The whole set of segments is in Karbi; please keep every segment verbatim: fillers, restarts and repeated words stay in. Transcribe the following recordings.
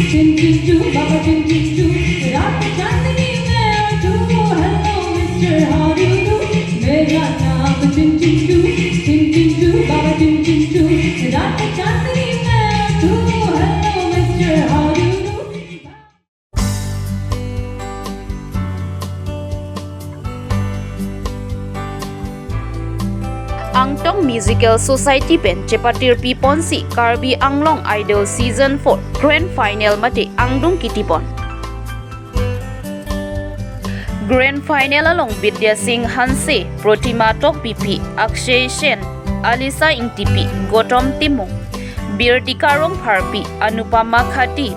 Chin chin choo, Baba chin chin choo, रात चांदनी में तू, hello mister, how do you do? मेरा नाम chin chin choo, chin chin choo, Baba chin chin choo, रात चांदनी में तू, hello mister, how do you do? Angtong Musical Society pen chepatirpi ponsi Karbi Anglong Idol Season four Grand Final mate angdung kitipon. Grand Final along Bidya Sing Hanse, Protima Tokbipi, Akshay Sen, Alisa Ingtipi, Gautam Timung, Birtika Rongpharpi, Anupama Khati,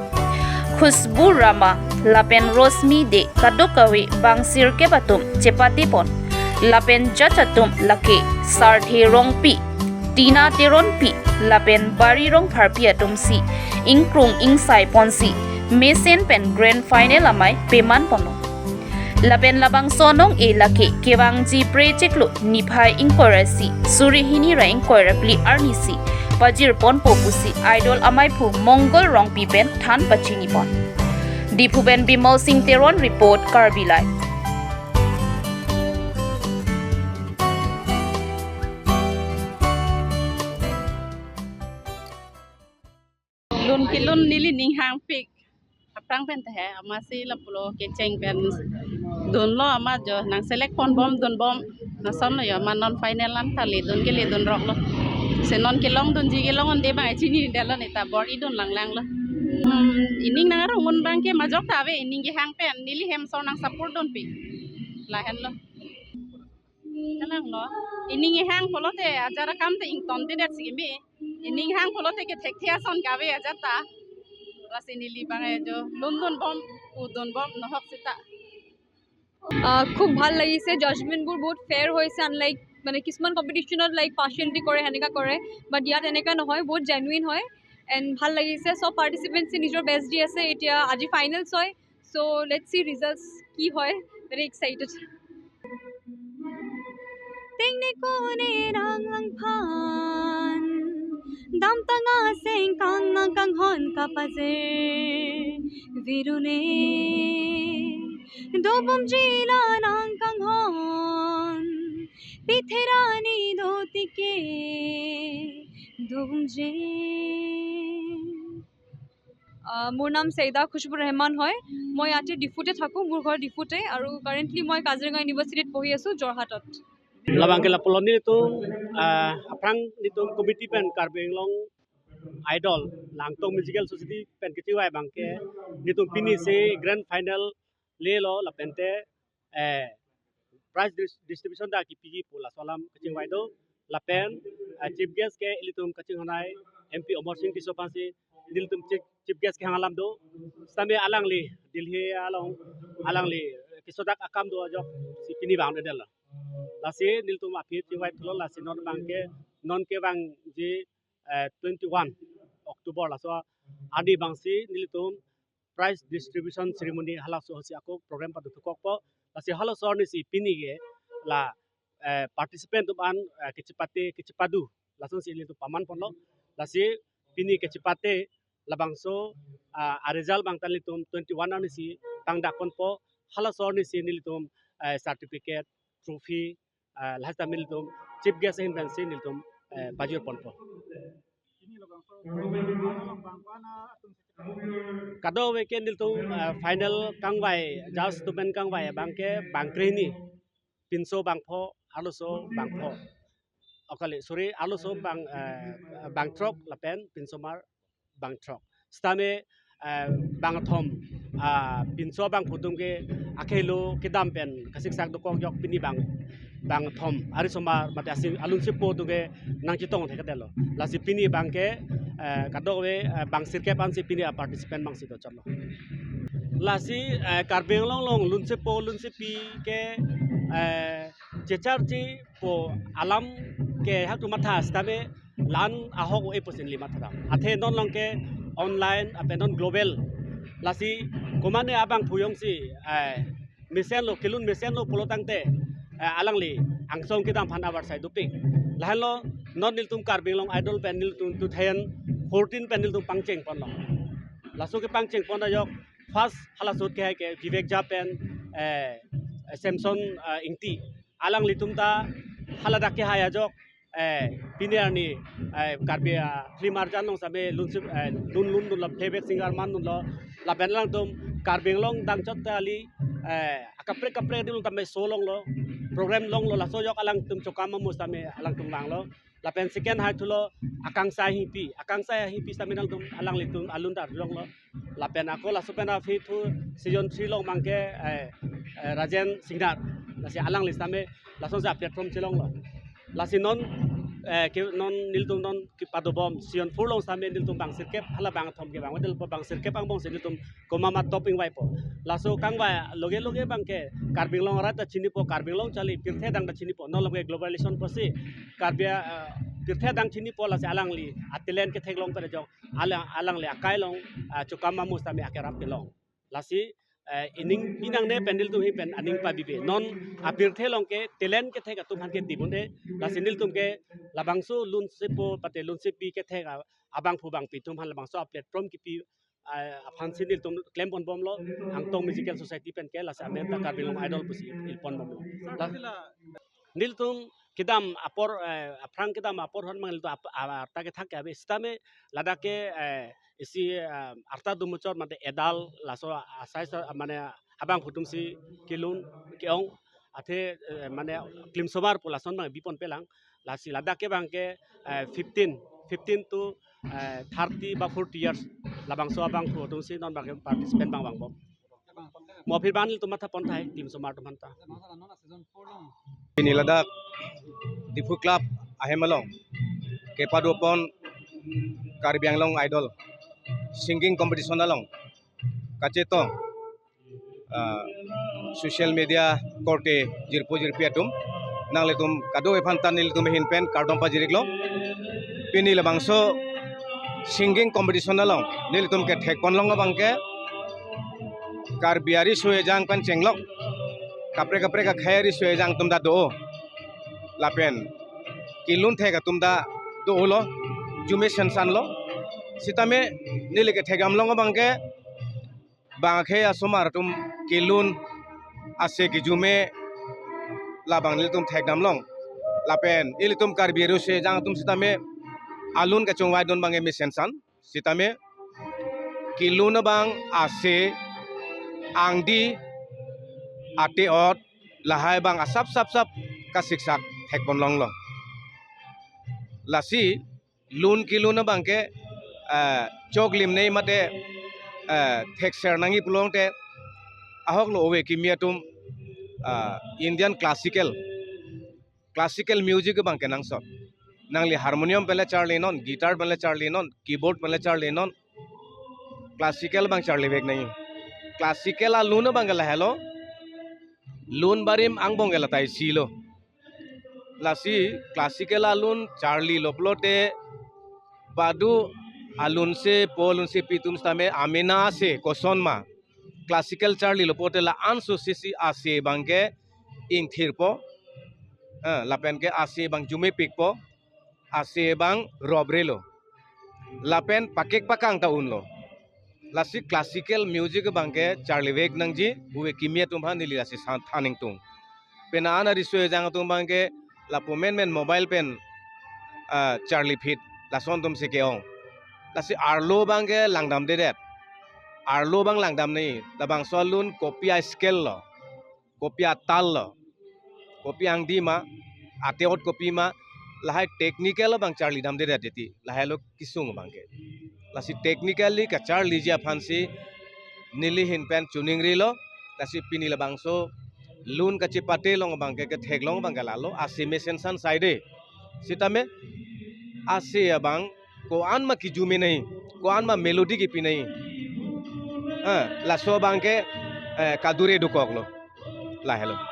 Khushbu Rama, lapen Rosmi De kadokave bang sirkep atum chepatipon. Lapen judge atum lake Sarthe Rongpi, Tina Teronpi, lapen Bari Rongpharpi atumsi ingkrung ingsai ponsi mesen pen Grand Final amei peman ponlo. Lapen labangso anong-e lake kevangji pre chiklo niphai ingkoi ra isi suri hini ra ingkoi ra phli arnisi pajir ponpo pusi Idol amaiphu Mongol Rongpi pen than pachinipon. Diphu pen Bimal Sing Teron report, Karbi Live. Lun kelun neli ning hangpik. Aphrang pen ta he, amatsi lapulo kecheng pen dunlo amat jo, nang select ponbom dunbom. Lason lo jo, amat non final an ta ledun ke ledun roklo. Si non kelong dunji kelong un-e abang chinidetlo, neta bor-i dun langlanglo. Hmm, ining nang arong un abang ke majok ta ave, ining kehang pen neli hem asor nang support dunpik. Lahenlo. Kalang lo. Ining kehang pulote ajat akam te ingtontedet si kimi. Ining hang pulote kethekthe ason kave ajat ta. Lasi neli abang jo lun dunbom, u dunbom, nohok sita. আহ, খুব ভাল লাগিছে। জাজমেণ্টবোৰ বহুত ফেয়াৰ হৈছে, আনলাইক মানে কিছুমান কম্পিটিশ্যনত লাইক পাৰ্চিয়েলিটি কৰে, সেনেকা কৰে, বাট ইয়াত এনেকা নহয়, বহুত জেনুইন হয়। এণ্ড ভাল লাগিছে, চব পাৰ্টিচিপেণ্টছে নিজৰ বেষ্ট দি আছে। এতিয়া আজি ফাইনেলছ হয়, চ' লেটছ চি ৰিজাল্টছ কি হয়, ভেৰি excited. Tengne kone rang langphan, damtang aseng kang nangkanghon kapajir virune, dobomji la nangkanghon, pitherani dotike dobomji. আহ, মোৰ নাম চেইদা খুশবু ৰহমান হয়। মই ইয়াতে ডিফুতে থাকোঁ, মোৰ ঘৰ ডিফুতে, আৰু কাৰেণ্টলি মই কাজিৰঙা ইউনিভাৰ্চিটিত পঢ়ি আছোঁ, যোৰহাটত। Labang ke lapulo nelitum, ah, aphrang nelitum committee pen Karbi Anglong Idol, Angtong Musical Society pen kechingvai abang ke nelitum pini si grand final lelo, lapen te, eh, prize dis-, distribution ta kepiji pu laso alam kachingvai do. Lapen, eh, chief guest ke ilitum kachinghon ai M P Amarsing Tisso aphansi nelitum chief, chief guest kehang alam do. Sitame alangli Delhi along alangli kesodak akam do ajoksi pini vangdedetlo. Lasi nelitum aphi chingvai thulo, lasi non abang ke, non kevangji, eh, twenty-one October laso arni abangsi nelitum prize distribution ceremony halaso si ako program pado thukokpo. Lasi halaso arnisi pini ke la, eh, participant atum an, eh, kechepate, kechepadu, lasonsi nelitum paman ponlo. Lasi pini kechepate labangso, ah, a result abang ta nelitum twenty-one arnisi tangdak ponpo. Halaso arnisi nelitum, eh, certificate, trophy, ah, lahai sitame nelitum chief guest ahin pensi nelitum, eh, pajir ponpo. Kadokave ke nelitum, ah, final kangvai, judge atum pen kangvai abang ke bang krehini, pinso bang pho, arloso bang pho. O kali, sorry, arloso bang, eh, bang throk lapen pinsomar bang throk. Sitame, eh, bang kethom, ah, pinso bang pho atum ke akhei lo kedam pen kasiksak dokok jok pini abang. bangthom arisomar mate asi alun sipo atum ke nangchetong thekthelo. Lasi pini abangke, eh, kadokave, eh, bang sirkep ansi pini a-participant abangsi dochotlo. Lasi, eh, Karbi Anglong along lun sipo lun sipi ke, eh, checharchipo alam ke hak tu matha sitame la-an ahok o-e pusi neli matha dam. Athe non along ke online lapen non global. Lasi komane abangphu jongsi, eh, mesenlo, kelun mesenlo pulo tangte, eh, alangli angsong kedam aphan avarsai dopik. Lahenlo non nelitum Karbi Anglong Idol pen nelitum two thousand fourteen pen nelitum pangcheng ponlo. Laso kepangcheng pon ajok first halaso ahut kehai ke Vivek Jha pen, eh, Samson, eh, Ingti. Alanglitum ta haladak kehai ajok, eh, pini arni, eh, Karbi, ah, film arjan along sitame lun si, eh, lun lun dunlo, playback singer man dunlo. Lapen alangtum Karbi Anglong dangchot kali, eh, akaprek kaprek adim tame show longlo, program longlo, laso ajok alangtum chokam amus tame alangtum vanglo. Lapen second hai thulo Akangsha Ingti, Akangsha Ingti sitame nangtum alanglitum alun ta arjulonglo. Lapen ako laso pen aphi thu season three along abangke, eh, eh, Rajen Singnar. Lasi alangli sitame lasonsi a-platform chelonglo. Lasi non, eh, ke non nelitum non kepadobom season four along sitame nelitum bang sirkep hala bangthom ke bang, nelitum bang sirkep angbongsi nelitum komat ma top ingvaipo. Laso kangvai loge loge abangke Karbi Anglong arat ta chinipo, Karbi Anglong charli pirthe adang ta chinipo. Non along ke globalization pusi Karbi, eh, pirthe adang chinipo, lasi alangli a-talent ketheklong pen ajok alang, alangli akai along, ah, chokam amus tame akerap kelong. Lasi, eh, ining pinangne pen nelitum ahin pen aning pabibe. Non apirthe along ke talent kethek atum aphan ke dibun-e. Lasi nelitum ke labangso lun sipo mate lun sipi kethek a-, abangphu bangpi atum aphan labangso a-platform kipi, eh, aphansi nelitum klem ponbomlo, Angtong Musical Society pen ke, lasi amen ta Karbi Anglong Idol pusi il ponbomlo. La-, nelitum kedam apor, eh, aphrang kedam apor hon mang nelitum ap-, a-, arta kethak ke ave sitame ladak ke, eh, isi, eh, arta dumuchot mate adult laso asai sa mane abangphu atumsi kelun ke-ong athe, eh, mane klimsomar pu lason abang bi ponpelang. Lasi ladak ke abangke, eh, fifteen, fifteen to, eh, thirty ba forty years labangso abangphu atumsi non abangke participant abang vangbom. Mo aphi abang nelitum matha pon tahai klimsomar atum aphanta. Pini ladak Diphu Club ahem along kepadopon Karbi Anglong Idol singing competition along kachetong, ah, social media korte jirpo jirpi atum, nanglitum kadokave aphanta nelitum ahin pen kardom pajiriklo. Pini labangso singing competition along nelitum kethek ponlong abangke Karbi ariso ejang pen chenglok kaprek kaprek akhei ariso ejang atum ta do, lapen kelun thek atum ta dolo, jume sensanlo. Sitame neli kethek damlong abangke bang akhei asomar atum kelun ase kejume labang nelitum thek damlong. Lapen ilitum Karbi ariso ejang atum sitame alun kachongvai dun abangke mesensan. Sitame kelun abang ase, angdi, ate-ot, lahai abang asap sap sap kasiksak thek ponlonglo. Lasi lun kelun abangke, eh, choklim nei mate, eh, thekser nangji pulote ahoklo ove kimi atum, ah, Indian classical, classical music abangke nangsot. Nangli harmonium penle charlinon, guitar penle charlinon, keyboard penle charlinon, classical abang charlivek nangji. Classical alun abangke lahelo, lun barim angbong ke la ta isilo. Lasi classical alun charlilo pulote badu alun se po alun se pi atum sitame amena ase koson ma classical charlilo pulote la-anso sisi ase abangke ingthirpo, eh, lapen ke ase abang jumepikpo, ase abang robrelo, lapen pakek pakang ta unlo. Lasi classical music abangke charlivek nangji, ove kimi atum aphan neli lasi san than ingtung. Pena an ariso ejang atum abangke lapu menmen mobile pen, ah, charliphit, lason atumsi ke-ong. Lasi arlo abangke langdamdedet. Arlo abang langdam nangji, labangso alun kopi a-scale lo, kopi atal lo, kopi angdi ma, ate-ot kopi ma, lahai technical abang charlidamdedet titi, lahailo kesung abangke. Lasi technically kacharliji aphansi neli ahin pen choningrilo, lasi pini labangso Lun kachepate long abang ke, ketheklong abang ke lalo, ase mesen san saide. Sitame ase abang ko-an ma kijume nangji, ko-an ma melody kipi nangji. Ah, laso abang ke, eh, kadure dokoklo. Lahelo.